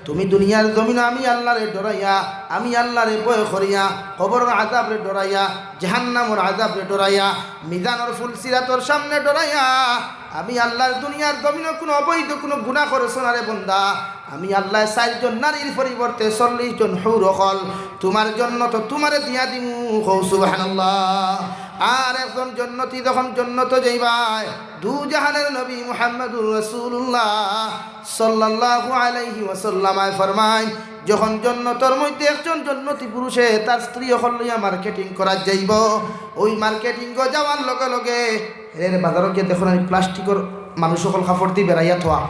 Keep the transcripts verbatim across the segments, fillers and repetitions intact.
তুমি দুনিয়ার জমিনো আমি আল্লারে ডরাইয়া, আমি আল্লারে ভয় করিয়া, কবরর আযাবরে ডরাইয়া, জাহান্নামর আযাবরে ডরাইয়া, মিজানর পুলসিরাতর সামনে ডরাইয়া, আমি আল্লার দুনিয়ার জমিনো কুনু অবৈধ কুনু গুনা করছো না রে বন্দা। আমি আল্লায় চাইরজন নারীর পরিবর্তে চল্লিশ জন হুর অকল তুমার জন্নতো তুমারে দিয়া দিমু। কও সুবহানাল্লাহ। আর একজন জন্নতি যখন জন্নতো যাইবায়, দুজাহানের নবী মুহাম্মাদুর রাসূলুল্লাহ সাল্লাল্লাহু আলাইহি ওয়াসাল্লাম আয় ফরমাইন, যখন জন্নতর মধ্যে একজন জন্নতি পুরুষে তার স্ত্রী অকল লইয়া মার্কেটিং করাত যাইবো, ওই মার্কেটিংও যাওয়ার লগে লগে, এরে বাজারো গিয়া দেখো না, এই প্লাস্টিকর মানুষ অকল কাপড় দি বেড়াইয়া থোয়া,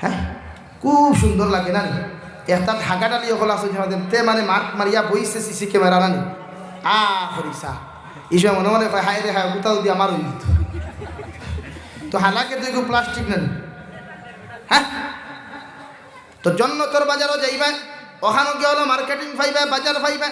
হ্যাঁ, খুব সুন্দর লাগে না নি? একটা ঢাকা ডালি অকল আছে, তে মানে মার্ক মারিয়া বইছে সিসি ক্যামেরা না নি? আ, হরিসা। এই সময় মনে মনে কয়, "হায় রে হায়, কোথাও দিয়া আমার হইল তো।" তো হালাকে তো এগুলো প্লাস্টিক না নি? হ্যাঁ? তো জন্নতর বাজারো যাইবায়, ওখানো গিয়া অলা মার্কেটিং পাইবায়, বাজার পাইবায়,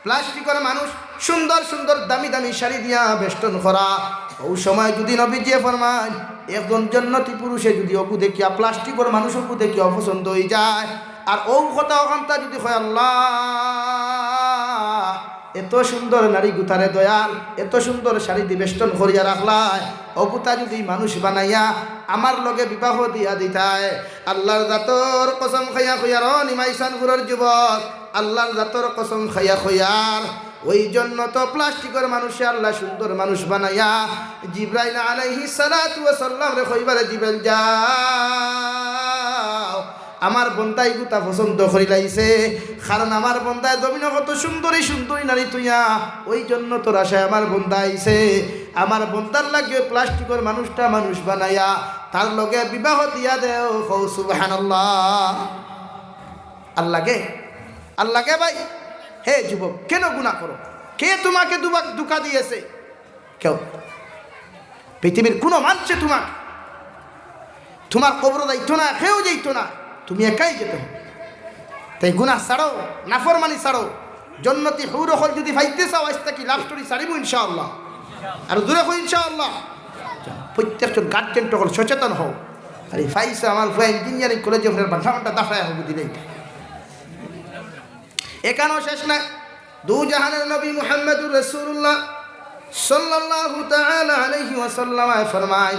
প্লাস্টিকর মানুষ, সুন্দর সুন্দর দামি দামি শাড়ি দিয়া বেষ্টন করা। ওই সময় যদি নবীজিয়ে ফরমাইন, একজন জন্নতি পুরুষে যদি অগু দেখিয়া, প্লাস্টিকর মানুষ অগু দেখিয়া অপছন্দ অইযায়, আর ও কথা ওখানতা যদি কয়, "আল্লাহ, এত সুন্দর নারী গুতারে দয়াল, এত সুন্দর শাড়ি দি বেষ্টন করিয়া রাখলায়, অগুতা যদি মানুষ বানাইয়া আমার লগে বিবাহ দিয়া দিতায়।" আল্লার জাতর কসম খাইয়া কইয়ার, ও নিমাইশানপুরর যুবক, আল্লার জাতর কসম খাইয়া কইয়ার, ওই জন্নতো প্লাস্টিকর মানুষে আল্লায় সুন্দর মানুষ বানাইয়া জিব্রাইল আলাইহিস সালাতু ওয়াস সালামরে কইবারে, "জিব্রাইল যাও, আমার বন্দায় ইগুতা পছন্দ করিলাইছে, কারণ আমার বন্দায় জমিনো কত সুন্দরী সুন্দরী নারী থুইয়া ওই জন্নতর আশায় আমার বন্দা আইছে, আমার বন্দার লাগি ওই প্লাস্টিকর মানুষটা মানুষ বানাইয়া তার লগে বিবাহ দিয়া দেও।" কও সুবহানাল্লাহ। আল্লাগে, আল্লাগে ভাই, হে যুবক, কেন গুনা করো? কে তোমাকে দুবা-, ধোঁকা দিয়েছে? কেউ। পৃথিবীর কোনো মানুষে তোমাকে, তোমার কবরো যাইতো না, কেউ যাইতো না, তুমি একাই যেতে হবে। তাই গুনা ছাড়ো, নাফরমানি ছাড়ো। জন্নতি হুর অকল যদি পাইতে চাও, আইজ থাকি লাভ স্টোরি ছাড়িমু ইনশাআল্লাহ। আর জোরে কই ইনশাআল্লাহ। প্রত্যেকজন গার্জেন অকল সচেতন হও। আরে পাইছো আমার ফুয়া ইঞ্জিনিয়ারিং কলেজে ফের বান্ধাবান্টা দাফায় হবু দিলে। এখানেও শেষ নাই। দুজাহানের নবী মুহাম্মাদুর রাসূলুল্লাহ সাল্লাল্লাহু তাআলা আলাইহি ওয়াসাল্লাম ফরমায়,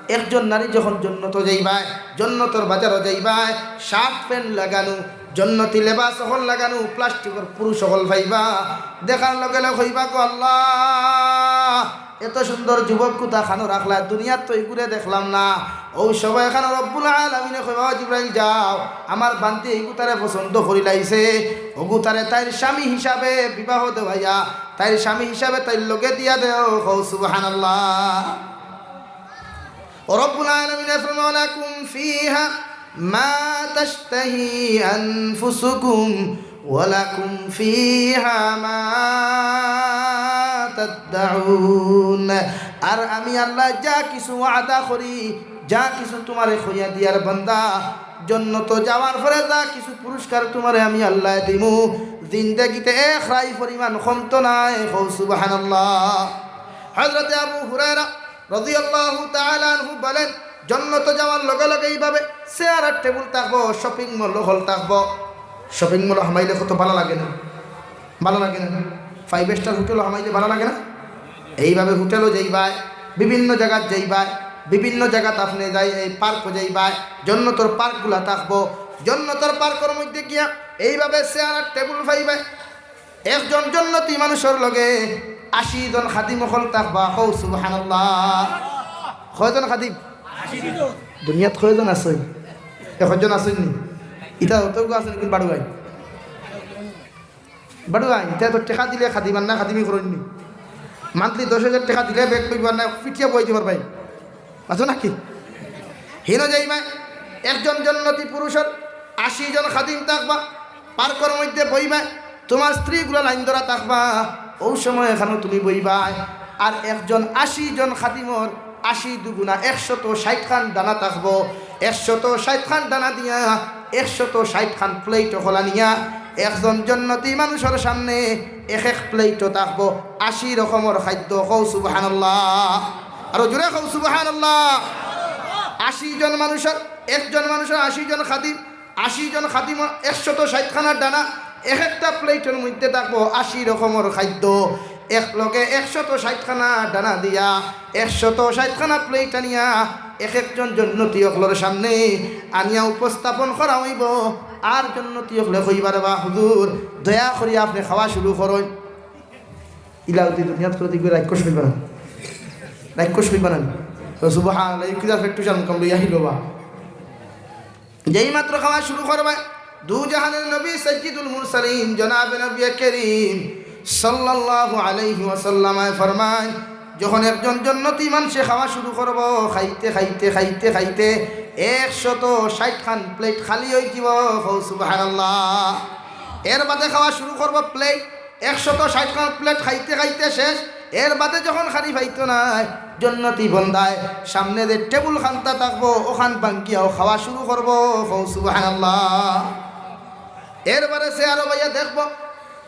একজন নারী যখন জন্নতো যাইবায়, জন্নতর বাজারো যাইবায়, শার্ট প্যান্ট লাগানো, জন্নতি লেবাস অকল লাগানো, প্লাস্টিকর পুরুষ অকল পাইবা, দেখার লগে লগে কইবা, "গো আল্লাহ, এত সুন্দর যুবক কুতা খানো রাখলা, দুনিয়াত তো ইগুরে দেখলাম না।" ও সময় এখানে রব্বুল আলামিনে কইবা, "ও জিব্রাইল যাও, আমার বান্দি ইগুতারে পছন্দ করিলাইছে, ওগুতারে তাইর স্বামী হিসাবে বিবাহ দেওয়াইয়া, তাইর স্বামী হিসাবে তাইর লগে দিয়া দেও।" কও সুবহানাল্লাহ। ও রব্বুল আলামিনে ফরমায়, "লাকুম ফিহা মা তাশতাহি আনফুসুকুম ওয়া লাকুম ফিহা মা তাদ্দাউন।" আর আমি আল্লাহ যা কিছু ওয়াদা করি, যা কিছু তোমারে কইয়া দিয়ার বান্দা, জন্নতো যাওয়ার পরে যা কিছু পুরস্কার তোমারে আমি আল্লাহ দিমু, জিন্দেগিতে এক রাই পরিমাণ কমতো নায়। কও সুবহানাল্লাহ। হযরতে আবু হুরায়রা রাদিয়াল্লাহু তাআলা আনহু বলেন, জন্নতো যাওয়ার লগে লগে এইভাবে চেয়ার আর টেবিল থাকবো, শপিং মল অকল থাকবো। শপিং মলো হামাইলে কত ভালা লাগে না? ভালা লাগে না? ফাইভ স্টার হোটেলো হামাইলে ভালা লাগে না? এইভাবে হোটেলো যাইবায়, বিভিন্ন জাগাত যাইবায়, বিভিন্ন জাগাত আপনে যাই, এই পার্কো যাইবায়, জন্নতর পার্কগুলা থাকবো, জন্নতর পার্কর মধ্যে গিয়া এইভাবে চেয়ার আর টেবিল পাইবায়। একজন জন্নতি মানুষর লগে আশি জন খাদিম অকল থাকবা। কও সুবহানাল্লাহ। কয়জন খাদিম? দুনিয়াত কয়জন আছইন? একজন আছইন নি? ইতা অতগু আছইন, কিন্তু বাড়ুয়াই। বাড়ুয়াই, ইতা তো টেকা দিলে খাদিম, আর না খাদিমি করইন নি। মান্থলি দশ হাজার টেকা দিলে ব্যাগ লইবা, না ফিটিয়া বই দিবার ভাই। আছো নাকি? হিনো যাইবায়, একজন জন্নতি পুরুষর আশি জন খাদিম থাকবা, পার্কর মধ্যে বইবায়, তোমার স্ত্রীগুলা লাইন ধরা থাকবা, ও সময় এখানো তুমি বইবায়। আর একজন আশি জন খাদিমর আশি দুগুণা একশত ষাইট খান ডানা থাকবো, একশত ষাইট খান ডানা দিয়া একশত ষাইট খান প্লেট অকল আনিয়া একজন জন্নতি মানুষর সামনে এক এক প্লেটো থাকবো আশি রকমর খাদ্য। কও সুবহানাল্লাহ। আরো জোরে কও সুবহানাল্লাহ। আশি জন মানুষর, একজন মানুষর আশি জন খাদিম, আশি জন খাদিমর একশত ষাইট খানা ডানা, এক একটা প্লেটর মধ্যে থাকবো আশি রকমর খাদ্য। এক লগে একশত ষাইট খানা ডানা দিয়া, একশত ষাইট খানা প্লেট আনিয়া এক একজন জন্নতি অকলর সামনে আনিয়া উপস্থাপন করা অইবো। আর জন্নতি অকলে কইবা রে বা, "হুজুর, দয়া করি আপনে খাওয়া শুরু করইন।" ইলা যদি দুনিয়াত করে দেখবে রাক্ষস অইবা না, রাক্ষস অইবা না। তো সুবহানাল্লাহ, এই কিলা একটু জান কম লইয়া আহিল বা। যেই মাত্র খাওয়া শুরু করবা, দু জাহানের নবী সাইয়্যিদুল মুরসালিন জনাবে নবী করিম সাল্লাল্লাহু আলাইহি ওয়াসাল্লামে ফরমায়, যখন একজন জন্নতি মানষে খাওয়া শুরু করবো, খাইতে খাইতে খাইতে খাইতে একশত ষাইট খান প্লেট খালি অই যিবো। কও সুবহানাল্লাহ। এর বাদে খাওয়া শুরু করবো প্লেট, একশত ষাইট খান প্লেট খাইতে খাইতে শেষ। এর বাদে যখন খানি পাইতো নায়, জন্নতি বন্দায় সামনে যে টেবুল খান্তা থাকবো, অখান ভাঙ্গিয়াও খাওয়া শুরু করবো। কও সুবহানাল্লাহ। এর বাদে সে আরো বাইয়া দেখবো,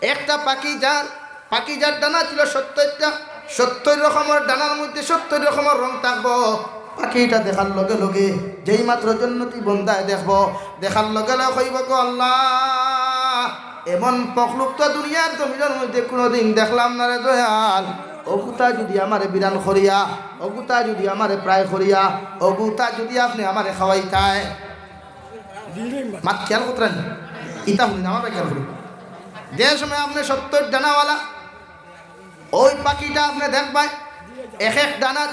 একটা পাখিজার, পাখিজার ডানা ছিল সত্তইরটা, সত্তইর রকমর ডানার মধ্যে সত্তইর রকমর রং থাকবো। পাখিটা দেখার লগে লগে যেই মাত্র জন্নতি বন্দায় দেখবো, দেখার লগে লগে কইবো, "গো আল্লাহ, এমন মখলুক তো দুনিয়ার জমিনর মধ্যে কুনুদিন দেখলাম না রে দয়াল। অগুতা যদি আমারে বিরান করিয়া, অগুতা যদি আমারে ফ্রাই করিয়া, অগুতা যদি আপনে আমারে খাওয়াইতায়।" মাত খেয়াল করতরা নি? ইতা হুনি না, আমার খেয়াল করি। যে সময় আপনে সত্তইর ডানাওয়ালা ওই পাখিটা আপনে দেখবায়, এক এক ডানাত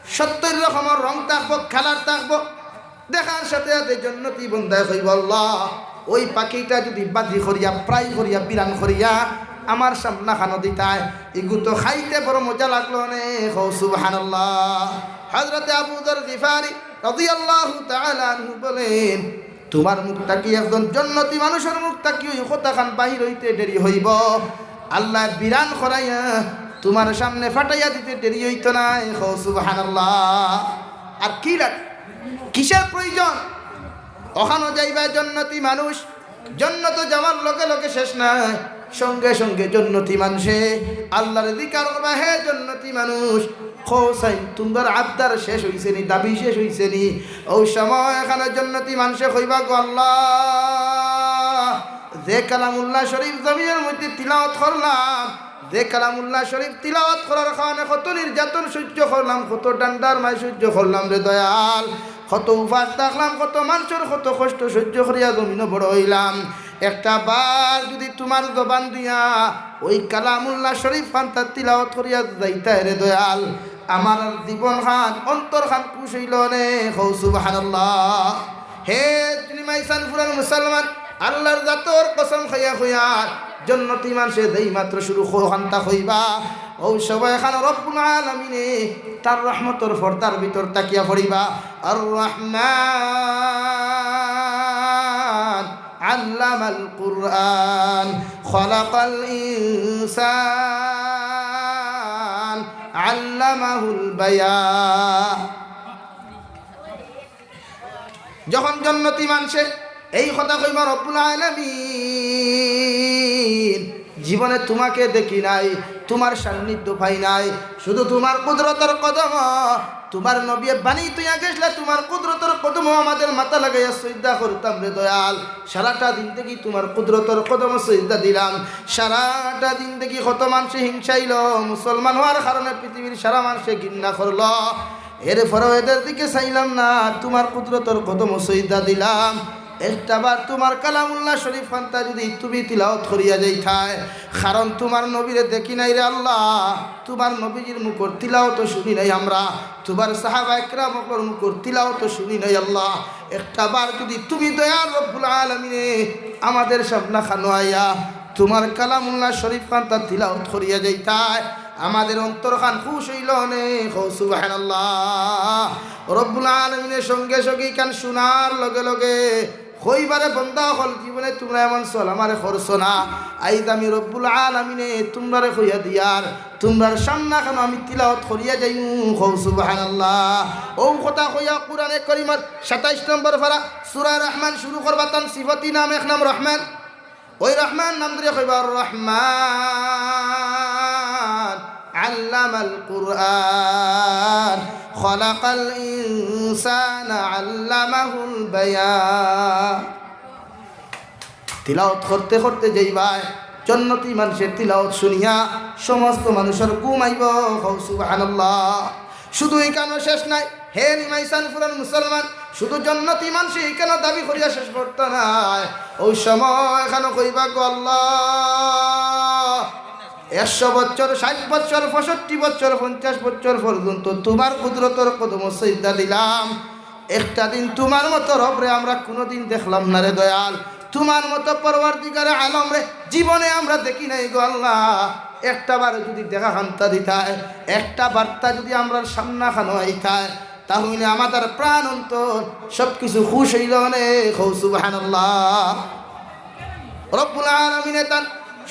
সত্তইর রকমর রং থাকবো, কালার থাকবো। দেখার সাথে সাথে জন্নতি বন্দায় কইবো, "আল্লাহ, ওই পাখিটা যদি ভাজি করিয়া, ফ্রাই করিয়া, বিরান করিয়া আমার সামনাখানো দিতায়, ইগু তো খাইতে বড় মজা লাগলো নে।" কও সুবহানাল্লাহ। হযরতে আবু যর গিফারি রাদিয়াল্লাহু তাআলা আনহু বলেন, তুমার মুখ থাকি একজন জন্নতি মানুষর মুখ থাকি ওই কথাখান বাহির অইতে দেরি অইবো। আল্লায় বিরান করাইয়া তুমার সামনে ফাটাইয়া দিতে দেরি অইতো নায়। কও সুবহানাল্লাহ। আর কি লাগে? কিসের প্রয়োজন? অখানো যাইবা জন্নতি মানুষ, জন্নতো যাওয়ার লগে লগে শেষ নায়, সঙ্গে সঙ্গে জন্নতি মানষে আল্লারে জিকার করবা, "হে জন্নতি মানুষ, কও চাইন, তুমরার আবদার শেষ অইছে নি, দাবি শেষ অইছে নি?" অউ সময় অখানো জন্নতি মানষে কইবা, "গো আল্লাহ, যে কালামুল্লাহ শরীফ জমিনর মধ্যে তিলাওয়াত করলাম, যে কালামুল্লাহ শরীফ তিলাওয়াত করার কারণে কত নির্যাতন সহ্য করলাম, কত ডান্ডার মাইর সহ্য করলাম রে দয়াল, কত উপাস থাকলাম, কত মানষর কত কষ্ট সহ্য করিয়া জমিনো বড় অইলাম। একটা বার যদি তুমার জবান দিয়া ওই কালামুল্লাহ শরীফ খানতা তিলাওয়াত করিয়া যাইতায় রে দয়াল, আমার জীবন খান, অন্তর খান খুশ অইলো নে।" কও সুবহানাল্লাহ। হে জিনিমাইসানপুরর মুসলমান, আল্লার জাতর কসম খাইয়া কইয়ার, জন্নতি মানষে যেই মাত্র শুরু কও খানতা কইবা, অউ সময় অখানো রব্বুল আলামিনে তার রহমতর পর্দার ভিতর থাকিয়া পড়িবা, "আর রহমান আল্লামাল কুরআন, খলাকাল ইনসান, আল্লামাহুল বায়ান।" যখন জন্নতি মানষে এই কথা কইবা, "রব্বুল আলামিন, জীবনে তুমাকে দেখি নাই, তুমার সান্নিধ্য পাই নাই, শুধু তুমার কুদরতর কদম, তুমার নবীয়ে বানি থইয়া গেছলা, তুমার কুদরতর কদম আমাদের মাথা লাগাইয়া সইজদা করতাম রে দয়াল। সারাটা জিন্দেগি তুমার কুদরতর কদম সইজদা দিলাম, সারাটা জিন্দেগি কত মানষে হিংসাইলো, মুসলমান অওয়ার কারণে পৃথিবীর সারা মানষে ঘিন্না করলো।" এরপরেও এদের দিকে চাইলাম না, তুমার কুদরতর কদম সইজদা দিলাম। একটা বার তুমার কালামুল্লাহ শরীফ খানতা যদি তুমি তিলাওয়াত করিয়া যাইতায়, কারণ তুমার নবীরে দেখি নাই রে আল্লাহ, তুমার নবীজির মুখর তিলাওয়াত শুনি নাই আমরা, তুমার সাহাবা একরাম অকলর মুখর তিলাওয়াত শুনি নাই আল্লাহ। একটা বার যদি তুমি দয়াল রব্বুল আলামিনে আমাদের সামনাখানো আইয়া তুমার কালামুল্লাহ শরীফ খানতা তিলাওয়াত করিয়া যাইতায়, আমাদের অন্তর খান খুশ অইলো নে। কও সুবহানাল্লাহ। রব্বুল আলামিনে সঙ্গে সঙ্গে ইখান শুনার লগে লগে কইবা রে বন্দা অকল, জীবনে তুমরা এমন সওয়াল আমারে করছো না। আইজ আমি রব্বুল আলামিনে তুমরারে কইয়া দিয়ার, তুমরার সামনাখানো আমি তিলাওয়াত করিয়া যাইমু। কও সুবহানাল্লাহ। অউ কথা কইয়া কুরআনে করিমর সাতাইশ নম্বর পারা, সূরা রহমান শুরু করবা, তান সিফতি নাম এক নাম রহমান। ওই রহমান নাম ধরিয়া কইবা, "আর রহমান আল্লামাল কুরআন, খলাকাল ইনসানা আল্লামাহুল বায়ান।" তিলাওত করতে করতে যাইবায়, জন্নতি মানষে তিলাওত শুনিয়া সমস্ত মানুষর ঘুম আইবো। কও সুবহানাল্লাহ। শুধু ইখানো শেষ নায়, হে নিমাইশানপুরর মুসলমান, শুধু জন্নতি মানষে ইখানো দাবি করিয়া শেষ করতা নায়। অউ সময় ইখানো কইবা, গো আল্লাহ, একশো বছর, ষাইট বছর, পঁয়ষট্টি বছর, পঞ্চাশ বছর পর্যন্ত তুমার কুদরতর কদমো সিজদা দিলাম। একটা দিন তুমার মতো রবরে আমরা কুনুদিন দেখলাম না রে দয়াল। তুমার মতো পরওয়ারদিগারে আলমরে জীবনে আমরা দেখি নাই গো আল্লাহ। একটা বার যুদি দেখা খান্তা দিতায়, একটা বার্তা যুদি আমরার সামনাখানো আইতায়, তা অইলে আমাদের প্রাণ অন্তর সব কিছু খুশ অইলো অনে। কও সুবহানাল্লাহ। রব্বুল আলামিনে তান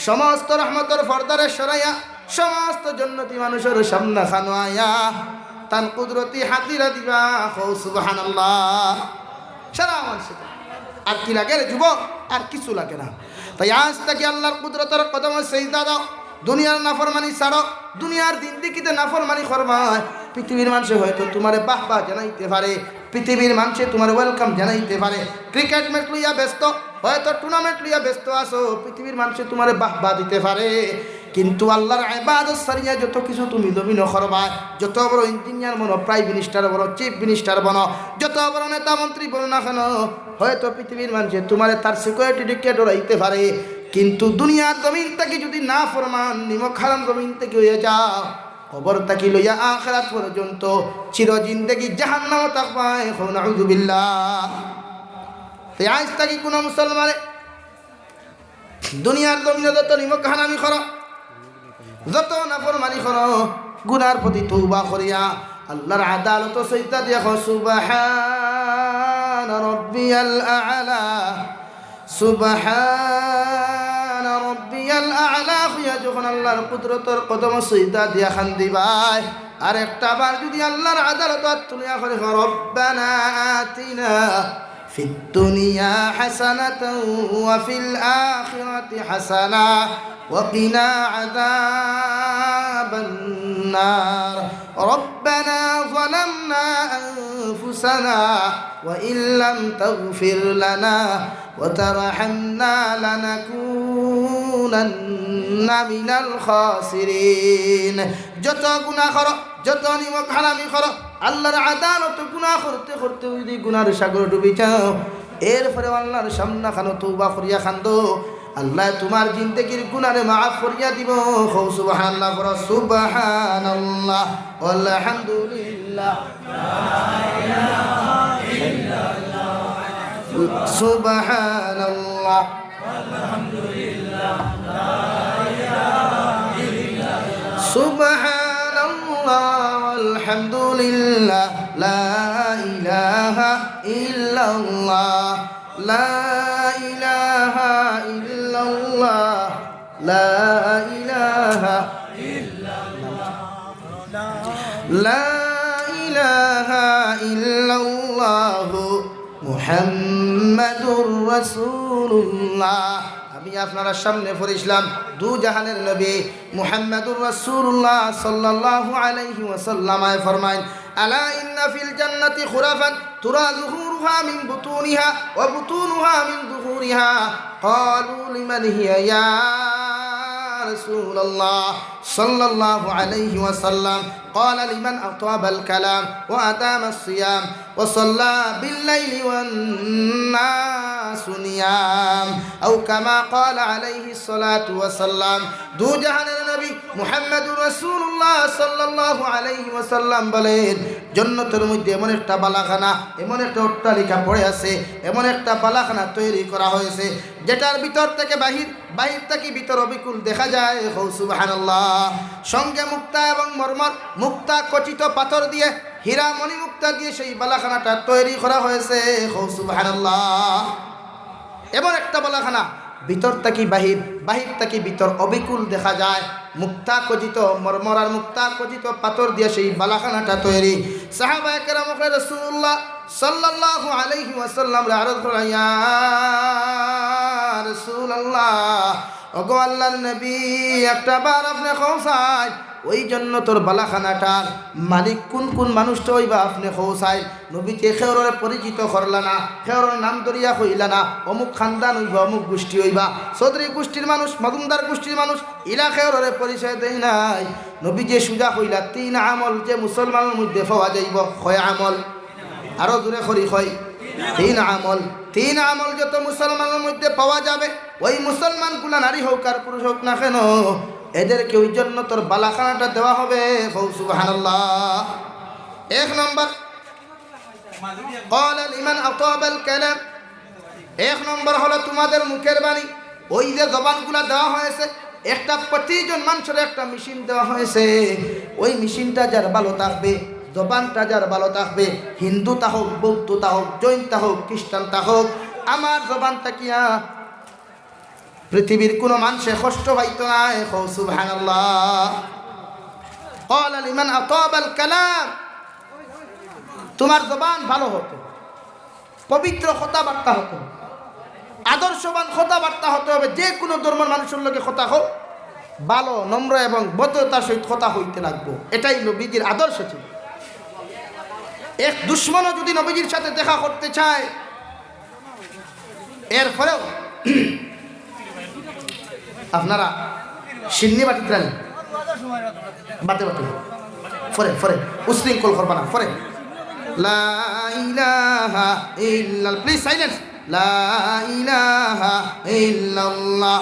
সমস্ত রহমতর পর্দারে সরাইয়া সমস্ত জন্নতি মানষর সামনাখানো আইয়া তান কুদরতি হাজিরা দিবা। কও সুবহানাল্লাহ। সারা আমার সাথে। আর কি লাগে রে যুবক? আর কিছু লাগে না। তাই আইজ থাকি আল্লাহর কুদরতর কদমো সিজদা দেও, দুনিয়ার নাফরমানি ছাড়ো, দুনিয়ার জিন্দেগিতে নাফরমানি করবায়। পৃথিবীর মানষে হয়তো তুমারে বাহবা জানাইতে পারে, পৃথিবীর মানষে তুমারে welcome জানাইতে পারে। ক্রিকেট ম্যাচ লইয়া ব্যস্ত, হয়তো টুর্নামেন্ট লইয়া ব্যস্ত আছো, পৃথিবীর মানষে তুমারে বাহবা দিতে পারে, কিন্তু আল্লাহর ইবাদত ছাড়িয়া যত কিছু তুমি জমিনো করবায়, যত বড় ইঞ্জিনিয়ার বনো, প্রাইম মিনিস্টার বনো, চিফ মিনিস্টার বনো, যত বড় নেতা মন্ত্রী বনো না কেন, হয়তো পৃথিবীর মানষে তুমারে তার সিকিউরিটির দিকে ডরাইতে পারে, কিন্তু দুনিয়ার জমিন থাকি যুদি নাফরমান, নিমক হারাম জমিন থাকি অইয়া যাও, কবর থাকি লইয়া আখিরাত পর্যন্ত চির জিন্দেগি জাহান্নামো থাকবায়। কও নাউজুবিল্লাহ। তে আইজ থাকি কুনু মুসলমানে দুনিয়ার জমিনো যত নিমক হারামি করো, যত নাফরমানি করো, গুনার প্রতি তওবা করিয়া আল্লাহর আদালতো সিজদা দিয়া কও, সুবহান রব্বিয়াল আ'লা, সুবহান রব্বিয়াল আ'লা কইয়া যখন আল্লাহর কুদরতর কদমো সিজদা দিয়া কান্দিবায়, আর একটা বার যুদি আল্লাহর আদালতো আত তুলিয়া কও, রব্বানা আতিনা في الدنيا حسنة وفي الآخرة حسنة وقنا عذاب النار. ربنا ظلمنا أنفسنا وإن لم تغفر لنا وترحمنا لنكونن من الخاسرين. যত গুনা করো, যত নিমক হারামি করো, আল্লাহর আদালতো গুনা করতে করতে যুদি গুনার সাগরো ডুবি যাও, এরপরেও আল্লাহর সামনাখানো তওবা করিয়া কান্দো, আল্লায় তুমার জিন্দেগির গুনারে মাফ করিয়া দিবো। কও সুবহানাল্লাহ, পড়ো সুবহানাল্লাহ, আলহামদুলিল্লাহ, সুবহানাল্লাহ। سبحان الله والحمد لله، لا إله إلا الله، لا إله إلا الله، لا إله إلا الله، لا إله إلا الله، محمد رسول الله। আমি আপনারার সামনে পড়ছিলাম, দু জাহানের নবী মুহাম্মাদুর রাসূলুল্লাহ সাল্লাল্লাহু আলাইহি ওয়াসাল্লাম আয় ফরমাইন, ألا إن في الجنة غرفا ترى ظهورها من بطونها وبطونها من ظهورها، قالوا لمن هي يا رسول الله صلى الله عليه وسلم؟ قال لمن أطاب الكلام وأدام الصيام وصلى بالليل والناس نيام، أو كما قال عليه الصلاة والسلام। দু জাহানের নবী মুহাম্মাদুর রাসূলুল্লাহ সাল্লাল্লাহু আলাইহি ওয়াসাল্লাম বলেন, জন্নতর মধ্যে এমন একটা বালাখানা, এমন একটা অট্টালিকা পড়ে আছে, এমন একটা বালাখানা তৈরি করা হয়েছে, যেটার ভিতর থেকে বাহির, বাহির থাকি ভিতর অবিকুল দেখা যায়। কও সুবহানাল্লাহ। সঙ্গে মুক্তা এবং মরমর, মুক্তা খচিত পাথর দিয়ে, হীরা মণি মুক্তা দিয়ে সেই বালাখানাটা তৈরি করা হয়েছে। কও সুবহানাল্লাহ। এমন একটা বালাখানা, ভিতর থাকি বাহির, বাহির থাকি ভিতর অবিকুল দেখা যায়। মুক্তা খচিত মরমর আর মুক্তা খচিত পাথর দিয়া সেই বালাখানাটা তৈরি। সাহাবায়ে কেরাম বলে, রাসূলুল্লাহ সাল্লাল্লাহু আলাইহি ওয়াসাল্লামরে আরজ করলা, ইয়া রাসূলুল্লাহ, ওগো আল্লাহর নবী, একটা বার আপনে কও চাই, ওই জন্নতর বালাখানাটার মালিক কুন কুন মানুষটা অইবা আপনে কও চাই। নবীজি কেউররে পরিচিত করলা না, কেউরর নাম ধরিয়া কইলা না, অমুক খানদান অইবা, অমুক গোষ্ঠী অইবা, চৌধুরী গোষ্ঠীর মানুষ, মজুমদার গোষ্ঠীর মানুষ, ইলা কেউররে পরিচয় দেয় নাই। নবীজি সুজা কইলা, তিন আমল যে মুসলমানর মধ্যে পাওয়া যাইব। কয় আমল? আরো জোরে করি কই, তিন আমল। তিন আমল যত মুসলমানর মধ্যে পাওয়া যাবে, ওই মুসলমানগুলা নারী হোক আর পুরুষ হোক না কেন, এদেরকে ওই জন্নতর বালাখানাটা দেওয়া হবে। কও সুবহানাল্লাহ। এক নম্বর, ক্বালা লিমান আতাবাল কালাম। এক নম্বর হলো তোমাদের মুখের বাণী। ওই যে জবানগুলা দেওয়া হয়েছে, একটা প্রতিজন মানুষরে একটা মেশিন দেওয়া হয়েছে। ওই মেশিনটা যার ভালো থাকবে, জবানটা যার ভালো থাকবে, হিন্দু তা হোক, বৌদ্ধ তা হোক, জৈন তা হোক, খ্রিস্টান তা হোক, আমার জবান থাকিয়া পৃথিবীর কোনো মানুষে কষ্ট পাইতো নায়। কও সুবহানাল্লাহ। ক্বালা লিমান আতাবাল কালাম। তোমার জবান ভালো হতো, পবিত্র কথাবার্তা হতো, আদর্শবান কথাবার্তা হতে হবে। যে কোনো ধর্মের মানুষের লগে কথা হোক, ভালো, নম্র এবং ভদ্রতার সহিত কথা হইতে লাগবো। এটাই নবীজির আদর্শ ছিল। এক দুশমনও যদি নবীজির সাথে দেখা করতে চায়, এরপরেও আপনারা সিন্নি বাটিত রানি বাটে বাটে পরে পরে উশৃঙ্খল করবা না। পরে লা ইলাহা ইল্লাল, প্লিজ সাইলেন্স। লা ইলাহা ইল্লাল্লাহ।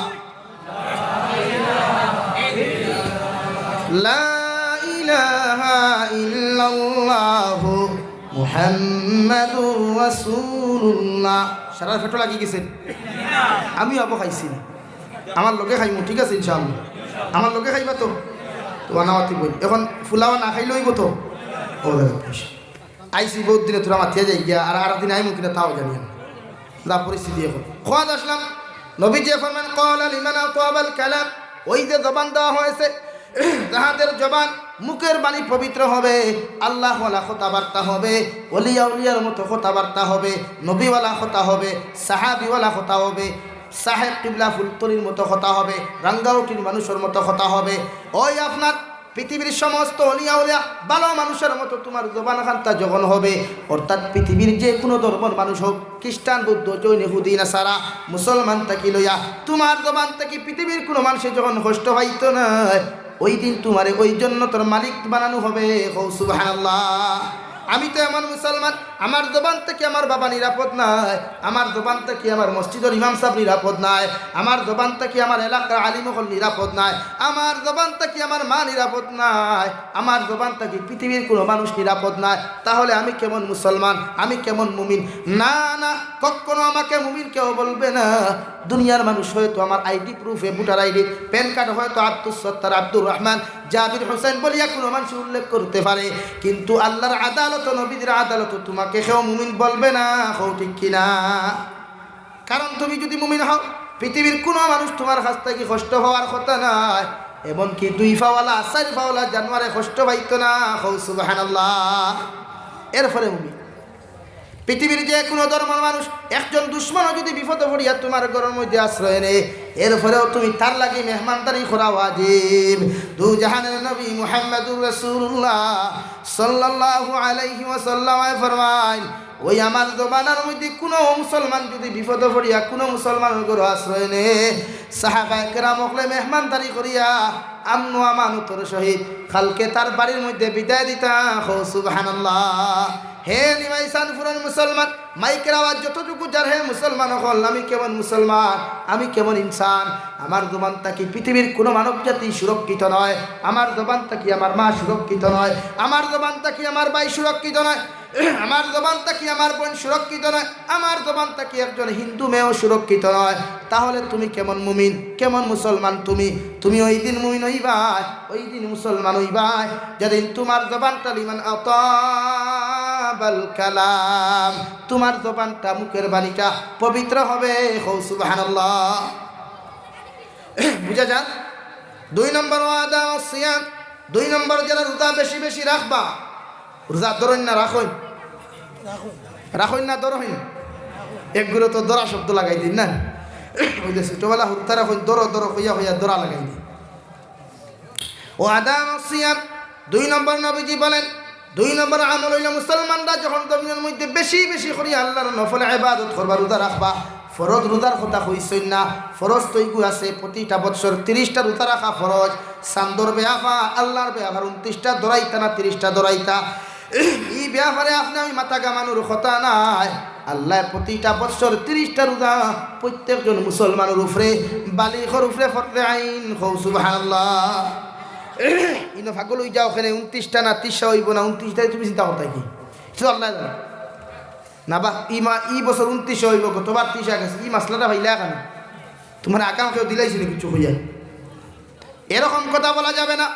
লা ইলাহা ইল্লাল্লাহু মুহাম্মাদুর রাসূলুল্লাহ। সারা পেটো লাগি গেছে। আমিও আবো খাইছি না। আমার লগে খাইমু, ঠিক আছে, ইনশাআল্লাহ। আমার লগে খাইবা তো? তো বানাওয়াতি বই। এখন ফুলাওয়া না খাইলে অইবো তো? ও দাদা, আইছি বহুত দিনে তোরা মাতিয়া যাই গিয়া, আর, আর দিন আইমু কিনা তাও জানি না। যা পরিস্থিতি এখন। খোয়াদ আসলাম, নবীজি ফরমান, "ক্বালা লিমান আতাবাল কালাম।" ওই যে জবান দেওয়া হয়েছে, যাহাদের জবান, মুখের বাণী পবিত্র হবে, আল্লাহওয়ালা কথাবার্তা হবে, অলি আউলিয়ার মতো কথাবার্তা হবে, নবীওয়ালা কথা হবে, সাহাবিওয়ালা কথা হবে, সাহেব কিবলা ফুলতলির মতো কথা হবে, রাঙ্গাউটির মানুষের মতো কথা হবে। ওই আপনার পৃথিবীর সমস্ত অলি আউলিয়া ভালো মানুষের মতো তোমার জবান খান্তা যখন হবে, অর্থাৎ পৃথিবীর যে কোনো ধর্মের মানুষ হোক, খ্রিস্টান, বৌদ্ধ, জৈন, ইহুদি, নাসারা, মুসলমান থাকি লইয়া তোমার জবান থাকি পৃথিবীর কোনো মানুষে যখন কষ্ট পাইতো না, ওই দিন তোমারে ওই জন্নতর মালিক বানানো হবে। কও সুবহানাল্লাহ। আমি তো এমন মুসলমান, আমার জবান থাকি আমার বাবা নিরাপদ নায়, আমার জবান থাকি আমার মসজিদর ইমাম সাহেব নিরাপদ নায়, আমার জবান থাকি আমার এলাকার আলিম অকল নিরাপদ নায়, আমার জবান থাকি আমার মা নিরাপদ নায়, আমার জবান থাকি পৃথিবীর কোনো মানুষ নিরাপদ নায়। তাহলে আমি কেমন মুসলমান? আমি কেমন মুমিন? না, না, কখনো আমাকে মুমিন কেউ বলবে না। দুনিয়ার মানুষ হয়তো আমার আইডি প্রুফে, ভোটার আইডি, প্যান কার্ড হয়তো আব্দুস সত্তার, আব্দুর রহমান, জাবির হোসেন বলিয়া কোনো মানুষ উল্লেখ করতে পারে, কিন্তু আল্লাহর আদালত, নবীদের আদালত তোমাকে কেউ মুমিন বলবে না। কও ঠিক কিনা? কারণ তুমি যদি মুমিন হও, পৃথিবীর কোনো মানুষ তোমার কাছ থাকি কষ্ট পাওয়ার কথা নায়, এমনকি দুই পাওয়ালা, চাইর পাওয়ালা জানোয়ারে কষ্ট পাইতো না। কও সুবহানাল্লাহ। এরপরে মুমিন। পৃথিবীর যে কোনো ধর্মের মানুষ, একজন দুশমনও যদি বিপদে পড়িয়া তোমার ঘরের মধ্যে আশ্রয় নেয়, এরপরেও তুমি তার লাগি মেহমানদারি করা ওয়াজিব। দু জাহানের নবী মুহাম্মাদুর রাসূলুল্লাহ সাল্লাল্লাহু আলাইহি ওয়াসাল্লামে ফরমাইন, ওই আমার জমানার মধ্যে কোনো মুসলমান যদি বিপদে পড়িয়া কোনো মুসলমানের ঘরে আশ্রয় নেয়, সাহাবায়ে কেরাম অকলে মেহমানদারি করিয়া আমন ও আমানতর সহিত কালকে তার বাড়ির মধ্যে বিদায় দিতা। কও সুবহানাল্লাহ। হে নিমাইশানপুরের মুসলমান, মাইকের আওয়াজ যতটুকু যার, হে মুসলমান অকল, আমি কেমন মুসলমান, আমি কেমন ইনসান? আমার জবান থাকি পৃথিবীর কোনো মানব জাতি সুরক্ষিত নয়, আমার জবান থাকি আমার মা সুরক্ষিত নয়, আমার জবান থাকি আমার ভাই সুরক্ষিত নয়, আমার জবান থাকি আমার বোন সুরক্ষিত নয়, আমার জবান থাকি একজন হিন্দু মেয়েও সুরক্ষিত নয়। তাহলে তুমি কেমন মুমিন, কেমন মুসলমান তুমি? তুমি ওই দিন মুমিন হইবায়, ওই দিন মুসলমান হইবায়, যেদিন তোমার জবানটা লিমান আতাবাল কালাম, তোমার জবানটা, মুখের বাণীটা পবিত্র হবে। কও সুবহানাল্লাহ। বুঝা যার? দুই নম্বর ওয়াদা ওয়াসিয়াম, দুই নম্বর যারা রোজা বেশি বেশি রাখবা, রোজা ধরইন না রাখইন? রাখইন না ধরইন? একগুলো তো ধরা শব্দ লাগাই দিন না। ওই যে ছোটবেলা হুরুতারা কইন, "ধরো, ধরো" কইয়া কইয়া ধরা লাগাই দেয়। ওয়া আদামুস সিয়াম, দুই নম্বর নবীজি বলেন, দুই নম্বর আমল অইলো মুসলমানরা যখন জমিনর মধ্যে বেশি বেশি করি আল্লার নফল ইবাদত করবা, রোজা রাখবা। ফরজ রোজার কথা কইছইন না, ফরজ তো ইগু আছে, প্রতিটা বৎসর তিরিশটা রোজা রাখা ফরজ। চান্দর বেয়াফা, আল্লার বেয়াফার ঊনত্রিশটা ধরাইতা না তিরিশটা ধরাইতা, ই বেয়াফারে আপনে আমি মাথা ঘামানোর কথা নায়। আল্লায় প্রতিটা বৎসর তিরিশটা রোজা প্রত্যেকজন মুসলমানর উপরে, বালিগর উপরে ফরজে আইন। কও সুবহানাল্লাহ। ইনো পাগল অই যাও, কেনে ঊনত্রিশটা না তিরিশটা অইবো না ঊনত্রিশটা, তুমি চিন্তা করতায় কি? শুধু আল্লায় জানে। না বা, ই মা-, ই বছর ঊনত্রিশে অইবো, গতবার তিরিশে গেছে, ই মাসলাটা পাইলা কেনে? তুমার আকাম কেউ দিলাইছে নি কিছু কইয়া? এরকম কথা বলা যাবে না।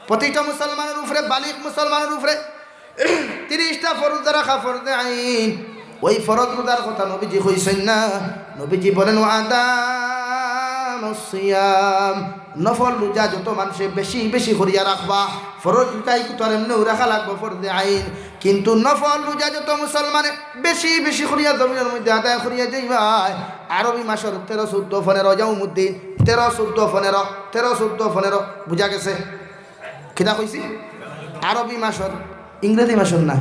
প্রতিটা মুসলমানর উপরে, বালিগ মুসলমানর উপরে তিরিশটা ফরজ রোজা রাখা ফরজে আইন। ওই ফরজ রোজার কথা নবীজি কইছইন না, নবীজি বলেন, "ওয়া আদামুস সিয়াম।" নফল রোজা যত মানষে বেশি বেশি করিয়া রাখবা, ফরজ রোজা ইগু তো আর এমনেউ রাখা লাগবো ফরজে আইন, কিন্তু নফল রোজা যত মুসলমানে বেশি বেশি করিয়া জমিনর মধ্যে আদায় করিয়া যাইবায়, আরবি মাসর তেরো, চৌদ্দ, পনেরো ইয়াউমুদ্দিন, তেরো, চৌদ্দ, পনেরো, তেরো, চৌদ্দ, পনেরো, বুঝা গেছে? কিতা কইছি? আরবি মাসর, ইংরেজি মাসর নায়,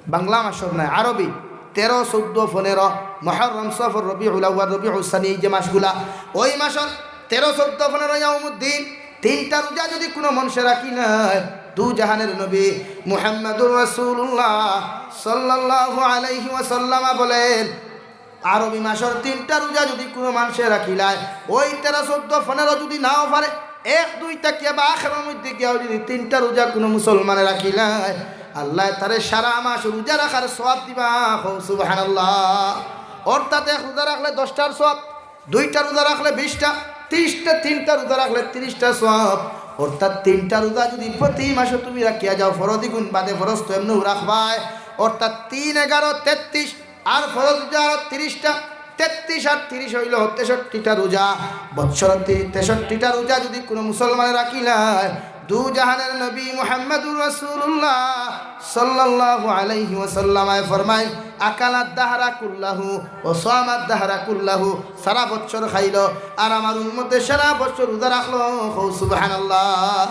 বাংলা মাসর নায়, আরবি। তেরো, চৌদ্দ, পনেরো, মুহররম, সফর, রবিউল আউয়াল, রবিউস সানি, এই যে মাসগুলা, ওই মাসর তেরো, চৌদ্দ, পনেরো ইয়াউমুদ্দিন, তিনটা রোজা যদি কুনু মানষে রাখিলায়, দু জাহানের নবী মুহাম্মাদুর রাসূলুল্লাহ সাল্লাল্লাহু আলাইহি ওয়াসাল্লাম বলেন, আরবি মাসর তিনটা রোজা যদি কুনু মানষে রাখিলায়, ওই তেরো, চৌদ্দ, পনেরো যদি নাও পারে, এক, দুই থাকিয়া বা আখেরর মধ্যে গিয়াও যদি তিনটা রোজা কুনু মুসলমানে রাখিলায়, আল্লায় তারে সারা মাস রোজা রাখার সওয়াব দিবা। কও সুবহানাল্লাহ। অর্থাৎ এক রোজা রাখলে দশটার সওয়াব, দুইটা রোজা রাখলে বিশটা, তিরিশটা, তিনটা রোজা রাখলে তিরিশটা সওয়াব। অর্থাৎ তিনটা রোজা যদি প্রতি মাসে তুমি রাখিয়া যাও, ফরজ ইগুন বাদে, ফরজ তো এমনেউ রাখবায়, অর্থাৎ তিন, এগারো, তেত্রিশ, আর ফরজ রোজা আরো তিরিশটা, তেত্রিশ আর তিরিশ অইলো তেষট্টিটা রোজা। বৎসর তি-, তেষট্টিটা রোজা যদি কুনু মুসলমানে রাখিলায়, দু জাহানের নবী মুহাম্মাদুর রাসূলুল্লাহ সাল্লাল্লাহু আলাইহি ওয়াসাল্লাম ফরমায়, "আকালাদ দাহরা কুল্লাহু ওয়া সামাদ দাহরা কুল্লাহু", সারা বছর খাইলো, আর আমার উম্মতে সারা বছর রোজা রাখলো। কও সুবহানাল্লাহ।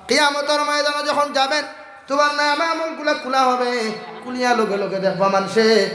কিয়ামতর ময়দানো যখন যাবেন, তুমার নামা আমলগুলা খুলা হবে, খুলিয়া লগে লগে দেখবা মানষে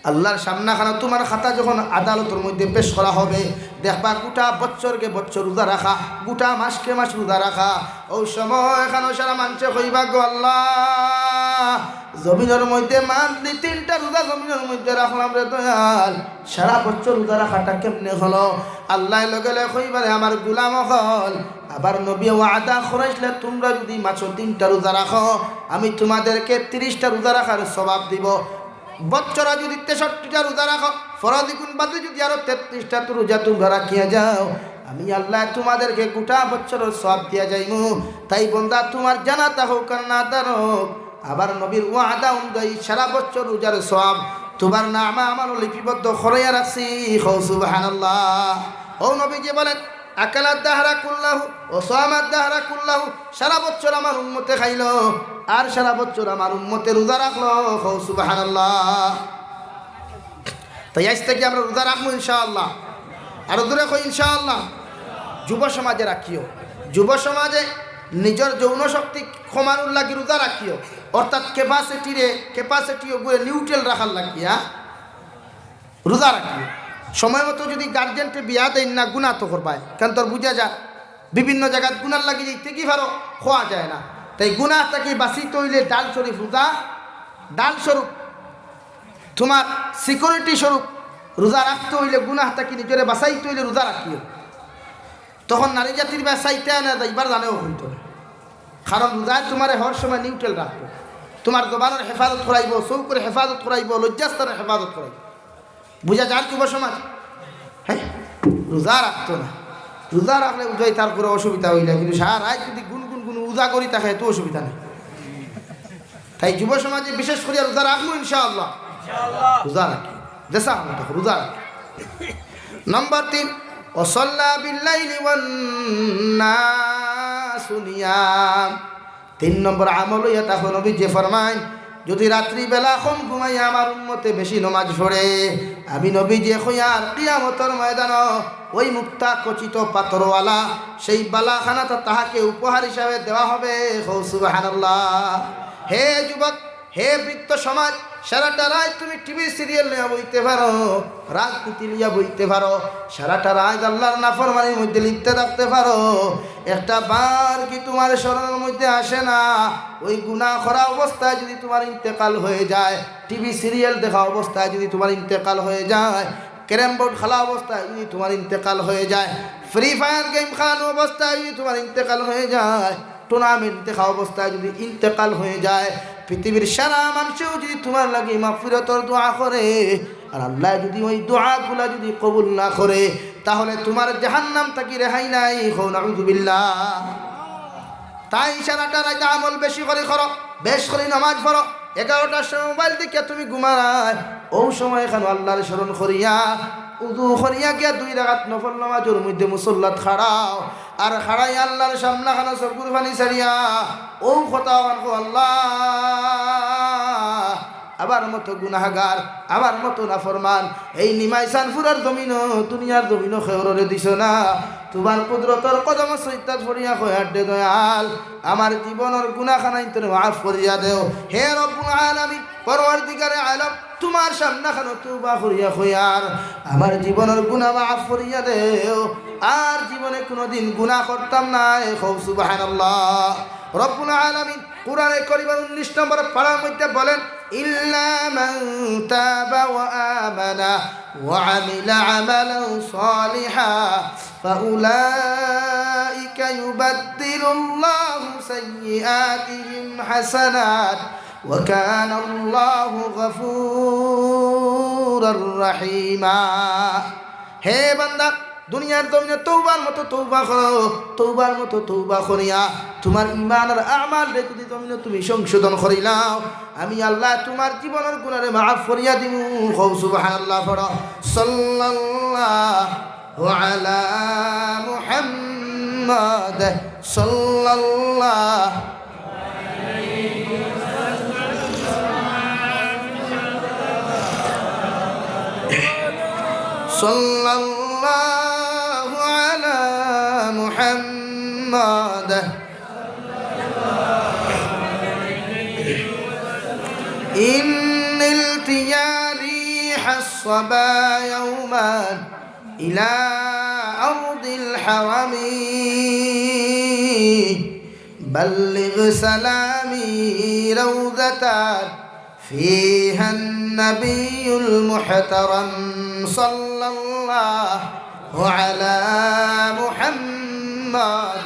আল্লার সামনাখানো তুমার খাতা যখন আদালতর মধ্যে পেশ করা হবে, দেখবা গোটা বছরকে বছর রোজা রাখা, গোটা মাসকে মাস রোজা রাখা। অউ সময় খানো সারা মানষে কইবা, "গো আল্লাহ, জমিনর মধ্যে মান্থলি তিনটা রোজা জমিনর মধ্যে রাখলাম রে দয়াল, সারা বছর রোজা রাখাটা কেমনে হলো?" আল্লায় লগে লগে কইবা, "রে আমার গোলাম অকল, আমার নবীয়ে ওয়াদা করাইছলা, তুমরা যদি মাসো তিনটা রোজা রাখো, আমি তুমাদেরকে তিরিশটা রোজা রাখার সওয়াব দিমু।" বছরে যদি তেষট্টিটা রোজা রাখো, ফরজ ইগুন বাদে যদি আরো তেত্রিশটা তো রোজা তুমরা রাখিয়া যাও, আমি আল্লায় তুমাদেরকে গোটা বছরর সওয়াব দিয়া যাইমু। তাই বন্দা, তুমার জানা থাকউক আর না থাকউক, আমার নবীর ওয়াদা অনুযায়ী সারা বছর রোজার সওয়াব তুমার নামা আমলো লিপিবদ্ধ করাইয়া রাখছি। কও সুবহানাল্লাহ। অউ নবীজি বলেন, "আকালাদ দাহরা কুল্লাহু ওয়া সামাদ দাহরা কুল্লাহু", সারা বছর আমার উম্মতে খাইলো, আর সারা বছর আমার উম্মতে রোজা রাখলো। কও সুবহানাল্লাহ। তাই আইজ থাকি আমরা রোজা রাখমু ইনশাআল্লাহ। আরো জোরে কই ইনশাআল্লাহ। যুব সমাজে রাখিও, যুব সমাজে নিজর যৌন শক্তি কমানোর লাগি রোজা রাখিও, অর্থাৎ ক্যাপাসিটিরে, ক্যাপাসিটি ওগুলো নিউট্রাল রাখার লাগিয়া রোজা রাখিও। সময় মতো যদি গার্জেন্টে বিয়া দেইন না, গুনা তো করবায়, কারণ তোর বুঝা যায় বিভিন্ন জাগাত গুনার লাগি যাইতে কি পারো, খোয়া যায় না। তাই গুনা থাকি বাঁচিতে অইলে ঢাল স্বরূপ রোজা, ঢাল স্বরূপ তুমার সিকিউরিটি স্বরূপ রোজা রাখতে অইলে, গুনা থাকি নিজরে বাঁচাইতে অইলে রোজা রাখিও। তখন নারী জাতির বায় চাইতে না যাইবার জানেও হইতো না, কারণ রোজায় তুমারে হর সময় নিউট্রাল রাখবো, তুমার জবানর হেফাজত করাইবো, চউখর হেফাজত করাইবো, লজ্জাস্থানর হেফাজত করাইবো। বুঝা যার যুব সমাজ, হ্যাঁ, রোজা রাখতো না, রোজা রাখলে বুঝাই তার কোনো অসুবিধা অইলে, কিন্তু সারা রাইত যদি গুন গুন গুন উজা করি থাকে, এত অসুবিধা নেই। তাই যুব সমাজে বিশেষ করিয়া রোজা রাখমু ইনশাআল্লাহ। রোজা রাখি, যেসা আমল দেখো, রোজা রাখি। নম্বর তিন, "ওয়াসাল্লা বিল্লাইলি ওয়ান্নাসু নিয়াম।" তিন নম্বর আমল অইয়া থাকো, নবীজি ফরমাইন, যুদি রাত্রিবেলা কম ঘুমাইয়া আমার উম্মতে বেশি নমাজ পড়ে, আমি নবীজিয়ে কইয়ার কিয়ামতর ময়দানো ওই মুক্তা খচিত পাথরওয়ালা সেই বালাখানাটা তাহাকে উপহার হিসাবে দেওয়া হবে। কও সুবহানাল্লাহ। হে যুবক, হে বৃদ্ধ সমাজ, সারাটা রাইত তুমি টিভি সিরিয়াল লইয়া বইতে পারো, রাজনীতি লইয়া বইতে পারো, সারাটা রাইত আল্লার নাফরমানির মধ্যে লিপ্ত থাকতে পারো, একটা বার কি তুমার স্মরণর মধ্যে আসে না, ওই গুনা করা অবস্থায় যুদি তুমার ইন্তেকাল হয়ে যায়, টিভি সিরিয়াল দেখা অবস্থায় যুদি তুমার ইন্তেকাল হয়ে যায়, ক্যারাম বোর্ড খেলা অবস্থায় যুদি তুমার ইন্তেকাল হয়ে যায়, ফ্রি ফায়ার গেম খেলানো অবস্থায় যুদি তুমার ইন্তেকাল হয়ে যায়, টুর্নামেন্ট দেখা অবস্থায় যুদি ইন্তেকাল হয়ে যায়, পৃথিবীর সারা মানুষেও যুদি তুমার লাগি মাগফিরাতর দোয়া করে, আর আল্লায় যুদি ওই দোয়াগুলা যুদি কবুল না করে, তাহলে তুমার জাহান্নাম থাকি রেহাই নাই। কও নাউজুবিল্লাহ। তাই সারাটা রাইত আমল বেশি করি করো, বেশ করি নমাজ পড়ো। এগারোটার সময় মোবাইল দেখিয়া তুমি ঘুমারায়, অউ সময় খানো আল্লার স্মরণ করিয়া, উযু করিয়া গিয়া দুই রাকাত নফল নমাজর মধ্যে মুসল্লাত খাড়াও, আর খাড়াই আল্লার সামনা খানো চকুর পানি ছাড়িয়া অউ কথা অখান কও, আল্লাহ, আমার মতো গুনাহগার, আমার মতো নাফরমান, এই নিমাইশানপুরর জমিনো, দুনিয়ার জমিনো কেউররে দিছো না। তুমার কুদরতর কদমো সইজদাত পড়িয়া কইয়ার দে দয়াল, আমার জীবনর গুনাখানাইন তনে মাফ করিয়া দেও। হে রব্বুল আলামিন, পরওয়ারদিগারে আলম, তুমার সামনা খানো তওবা করিয়া কইয়ার, আমার জীবনর গুনা মাফ করিয়া দেও, আর জীবনে কুনুদিন গুনা করতাম নায়। কও সুবহানাল্লাহ। রব্বুল আলামিন কুরআনে করিমর উনিশ নম্বর পারার মধ্যে বলেন, "ইল্লা মান তাবা ওয়া আমানা ওয়া আমিলা আমালান সালিহা ফাউলাইকা ইউবাদদিলুল্লাহু সাইয়্যিআতিহিম হাসানাত ওয়া কানাল্লাহু গাফুরার রাহিমা।" হে বান্দা, দুনিয়ার জমিনো তওবার মতো তওবা করো, তওবার মতো তওবা করিয়া তুমার ইমান আর আমালরে যুদি জমিনো তুমি সংশোধন করিলাও, আমি আল্লায় তুমার জীবনর গুনারে মাফ করিয়া দিমু। কও সুবহানাল্লাহ পড়ো। সাল্লাল্লাহু আলা মুহাম্মদ, সাল্লাল্লাহু সাল্লাল্লাহু আলা মুহাম্মদ। إن التيالي حصبا يوما إلى أرض الحرم. بلغ سلامي روضة فيها النبي المحترم صلى الله على محمد.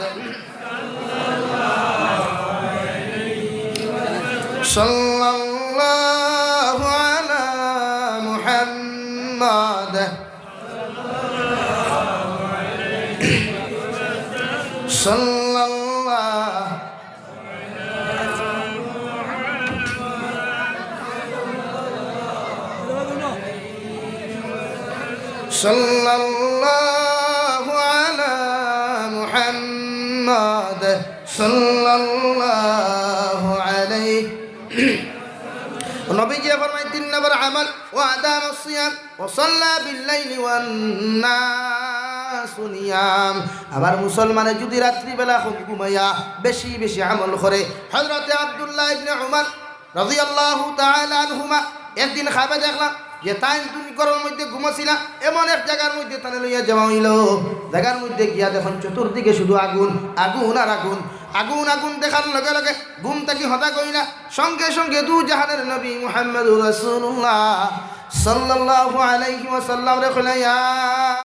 صلى الله على محمد. صلى الله صلى الله على محمد صلى الله عليه। নবীজিয়ে ফরমাইন, তিন নম্বর আমল, وأدام الصيام وصلى بالليل والناس نيام। আমার মুসলমানে যুদি রাত্রিবেলা কম ঘুমাইয়া বেশি বেশি আমল করে, হযরতে আব্দুল্লাহ ইবনে উমর রাদিয়াল্লাহু তাআলা আনহুমা একদিন খাবে দেখলা যে তাইন দুইন ঘরর মধ্যে ঘুমাছিলা, এমন এক জাগার মধ্যে তানে লইয়া যাওয়া অইলো। জাগার মধ্যে গিয়া দেখইন চতুর্দিকে শুধু আগুন, আগুন আর আগুন। আগুন, আগুন দেখার লগে লগে ঘুম থাকি হতা কইলা, সঙ্গে সঙ্গে দু জাহানের নবী মুহাম্মদুর রাসূলুল্লাহ সাল্লাল্লাহু আলাইহি ওয়াসাল্লামরে কইলা, ইয়া